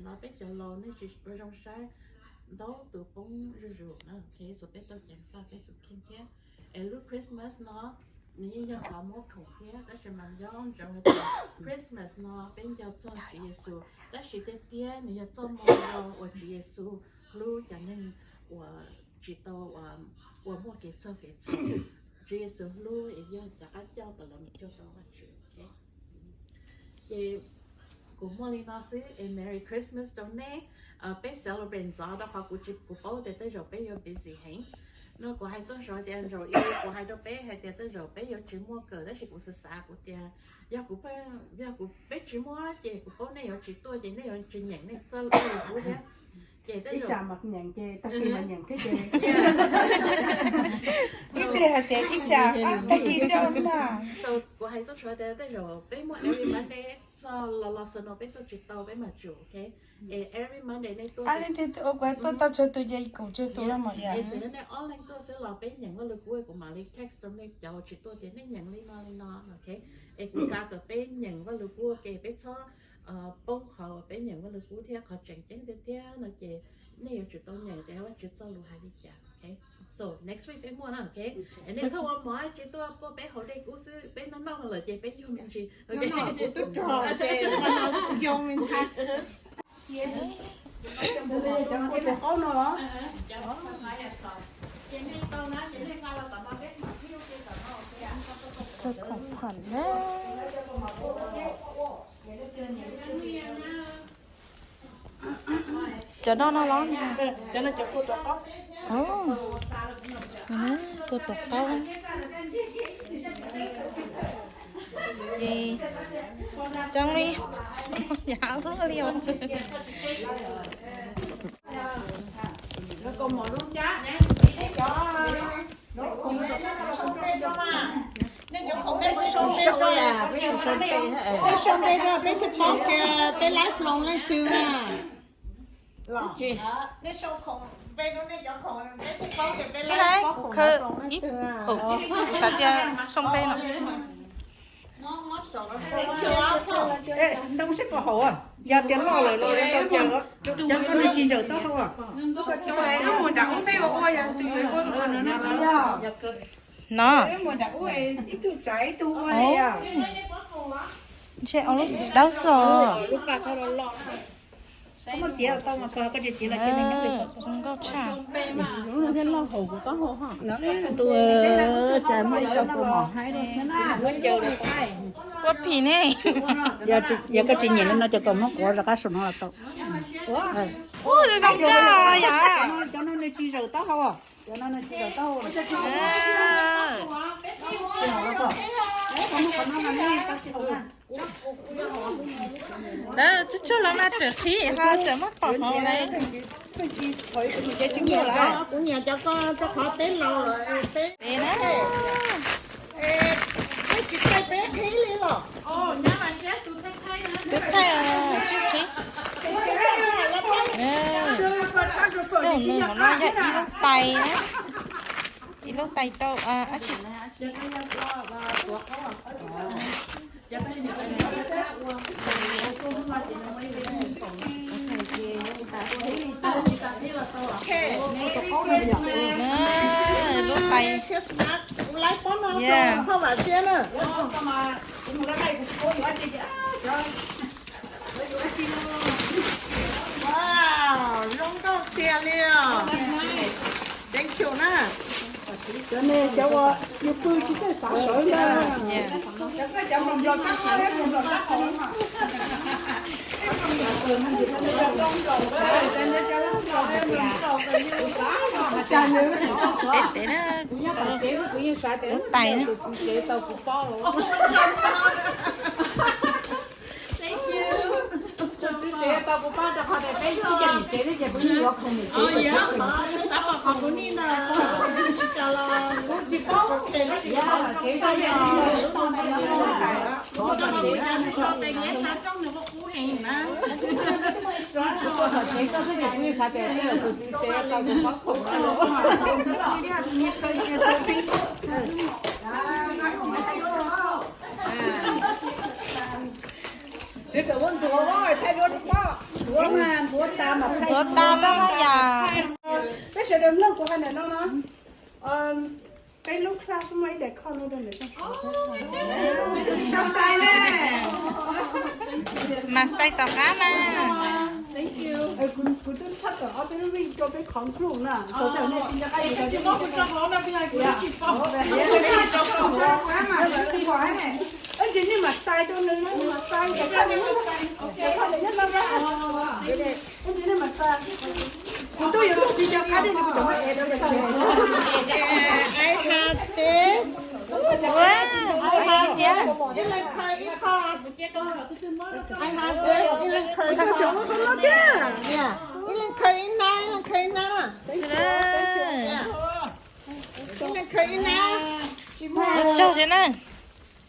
Peb cov laus nej tsis ua zoo saib, ntau tus poob zuj zus na, ok, so peb tau ceev faj peb tus kheej thiab. Es lub Christmas no nws yeej yog qhov muab khoom thiab, tab sis mas nco ntsoov hais tias Christmas no peb nco txog Tswv Yexus, tab sis tiag tiag nws yog txoj moo zoo uas Tswv Yexus hlub cov neeg uas tsis tau, uas muaj kev txhaug kev txhum. Tswv Yexus hlub es yog rov qab coj kom lawv mus cuag tau Vajtswv. Ces kuv muaj li no xwb es Merry Christmas rau nej. Peb celebrate ntxov rau qhov kuv tsis, kuv paub tias tej zaum peb yuav busy heev. No kuv hais txog saib tias zaum ib kuv hais rau peb hais tias tej zaum peb yuav tsis muaj kawm, tab sis kuv xav xav kuv tias yog kuv, yog kuv peb tsis muaj ces kuv paub nej yuav tsis tuaj ces nej yuav tsis nyeem nej txoj lus kub thiab. Ces ib tsam mas nyeem ces tag kis mas nyeem thiab ces ib pliag hais tias ib tsam tag kis coj mas. So kuv hais txog saib tias tej zaum peb muaj every Monday txog los los xwb no peb tuaj tsis tau peb mam tsum, ok. Es every Monday nej tuaj, ua kuv tuaj tau tsawg tus ces kuv tsawg tus no mas. Es txawm yog nej ob leeg tuaj xwb los peb nyeem Vaj Lug Kub kuv mam li text rau nej cov tsis tuaj tias nej nyeem li no li no, ok. Es kuv xav kom peb nyeem Vaj Lug Kub, ok, peb txhob poob qhov uas peb nyeem Vaj Lug Kub thiab qhov tseem ceeb tiag tiag no ces nej yuav tsum tau nyeem tias Vajtswv txoj lus hais li cas, ok. So next week peb muaj na, ok. Es nej txhob ua mov tsis tuaj, tuaj peb haus dej kub xwb, peb noj noj lawm ces peb yug me ntsis, ok. Cov khoom khoom na. Cov no no los? Cov no cov kua tuam qaub. Kua tuam qaub. Ces cov no yam li os. Nej sau npe rau peb thiaj paub tias peb live hloov leej twg na. Tsis, kuv khaws ib, kuv xav tias sau npe no. Ntoo seb puas haum, yog tias loj lawm los cov koj tsis zawm taub hau. No. Ntshe ua lub xim dawb xwb os. Zoo nkauj tshaj. Puab phim ne. Yog koj tsis nyiam li no ces kom muab quav rov qab saum no los tau. Ua zoo nkauj yom. Cov no nws tsis zawm taub hau. Cov no nws tsis zawm taub hau. Lawv tsuag tsuag los mas raws qhib ho tseem muab pom hauv lawm. Kuv nyiam cov ko rau qhov peb laus lawm, peb, peb tsis thaij peb qhib li los. Twb thaij sib qhib. Tej nws hauv no yog ib lub tais, ib lub tais tau dab tsi. Lub tais. Wow, zoo nkauj tiag li os. Thank you na. Cov ne cov uas yus pw tsis txawj xav sawv ntag. Peb tes na. Lub tais na. Tsev tau kuv pab rau qhov tias peb ib yam niam tsev thiab ces kuv yeej yuav khoom niam tsev. Kuv tsis paub, kuv tsis paub. Kuv tsis paub tsev koj xwb ces kuv yeej xav tias peb tus txiv tsev tau kuv pab khoom no. Thaij duab rau pog. Tuav tas lawm haj yam. Peb sawv daws mloog kuv hais ntawm no no. Peb lub class muaj ib daim kho no rau ntawm. Mas xais tom qab mas. Kuv twb tshaj tawm ob peb lub vij rau peb qhov nplooj na, txog thaum nej tsis nco qab yus tsis muab kuv tso hauv no, kuv tsis tso hauv. Tab sis nej mam xais rau nws, nej mam xais, tab sis nej mam xais. Kuv twb yuav tsis nco qab dej, kuv tseem muab ev rau. I have this. Wow, I have this. I have this. Ib leeg khaws ib nab, ib leeg khaws ib nab. Ib leeg khaws ib nab. Ua tsaug thiab na.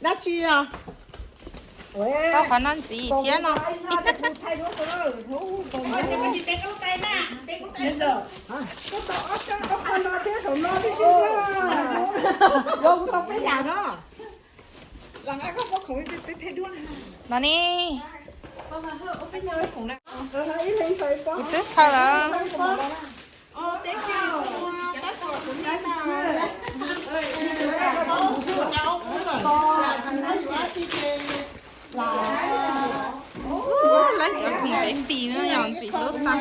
Dab tsi os? Tau qhov no ntxiv thiab no. Kuv tau ob sab ob qho no thiab saum no tib si. Kuv tau peb yam no. No ne. Kuv twb khaws lawm. Lawv cov khoom baby no yog ntxim hlub tag.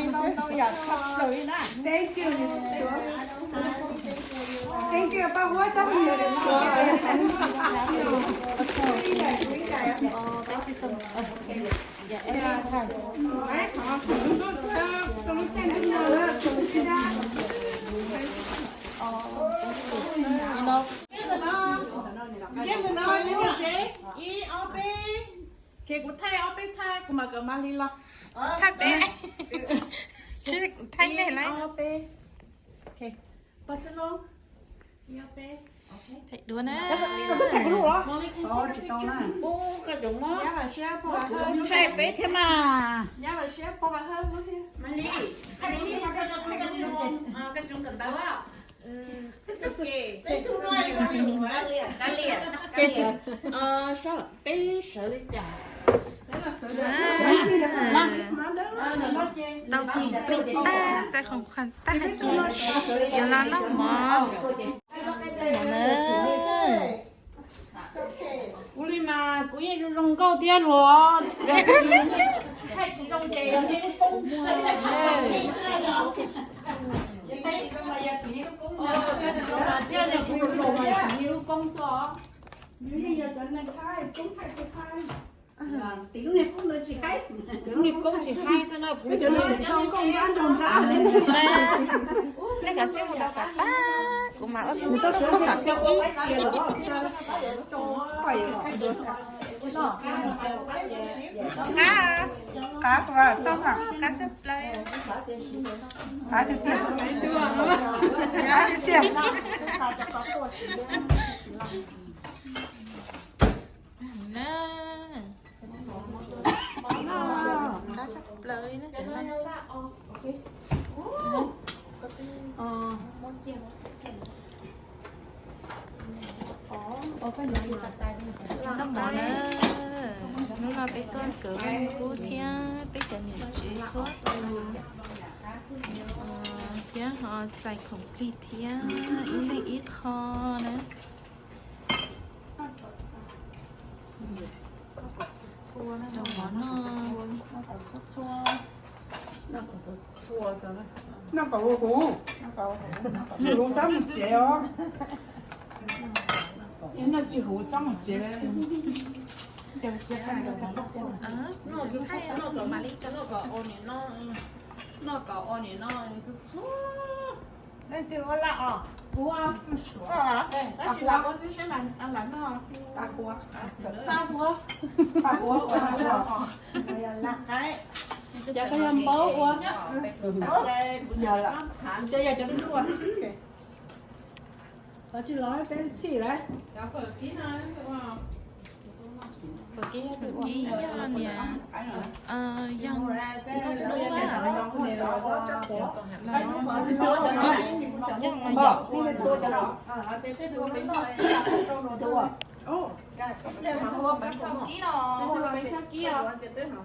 Ib ob peb, kuv thaij ob peb thaij, kuv mam kawm mas li los. Thaij peb, tsis thaij nej lawm. Peb, peb, thaij dua na. Thaij peb thiab mas. Peb sawv li cas? Tau khoom plig tag, txais khoom khuam tag ces yuav los noj mov. Kuv li mas kuv yeej zoo zoo nkauj thiab luag. Lub niag koob tsis haib xwb na, kuv nej kav tsij mus rau tom tag, kuv mas ua tus tub tom thib ib. Qab, qab tshaj plaws. Qab tiag tiag. Qab tiag tiag. Qab tshaj plaws li na. Noj mov na, hnub no peb tuaj kawm Vaj Lug Kub thiab peb cov niam tsev txhua tus, thiab ho txais khoom plig thiab ib leeg ib qho na. Rau mov noj. Noj kom huv huv, huv xab mus tsev os. Noj tsis huv xab mus tsev. Noj kom ua nim no, noj kom ua nim no txhua. Leej twg ua laj os? Kuv. Tab sis ua xwb seb lam noj. Paj huab, paj huab, paj huab, laj qaib. Cov koj yog npaub ua. Yog lawm, kuv cov yog cov dub dub ua. Tsis los peb txhij lawm. Kib yog niam, yog nkauj dub, yog mas yog.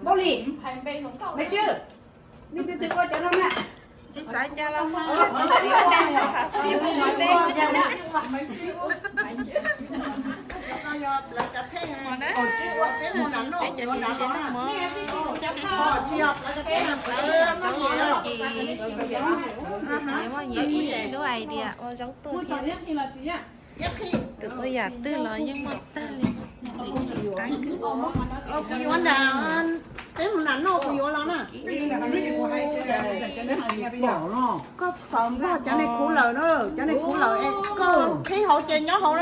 Npaub li, me tswb. Tsis xav cas los mus. Peb cov niam tsev noj mov, ces muaj nyiam ib lub idea ua zaub tuaj thiab. Tus ua yam twg los yeej muaj tag li. Kuv yuav nram, peb mus nram noj kuv yuav los na. Koj pom npog cov neeg khuv lawm na, cov neeg khuv lawm es koj qhib hauv ces nyob hauv na.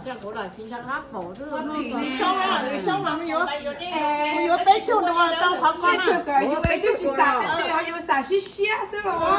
Soob, soob los kuv yuav peb caug nua tau qhov koj na. Yus twb tsis xav, yus xav siab siab xwb los.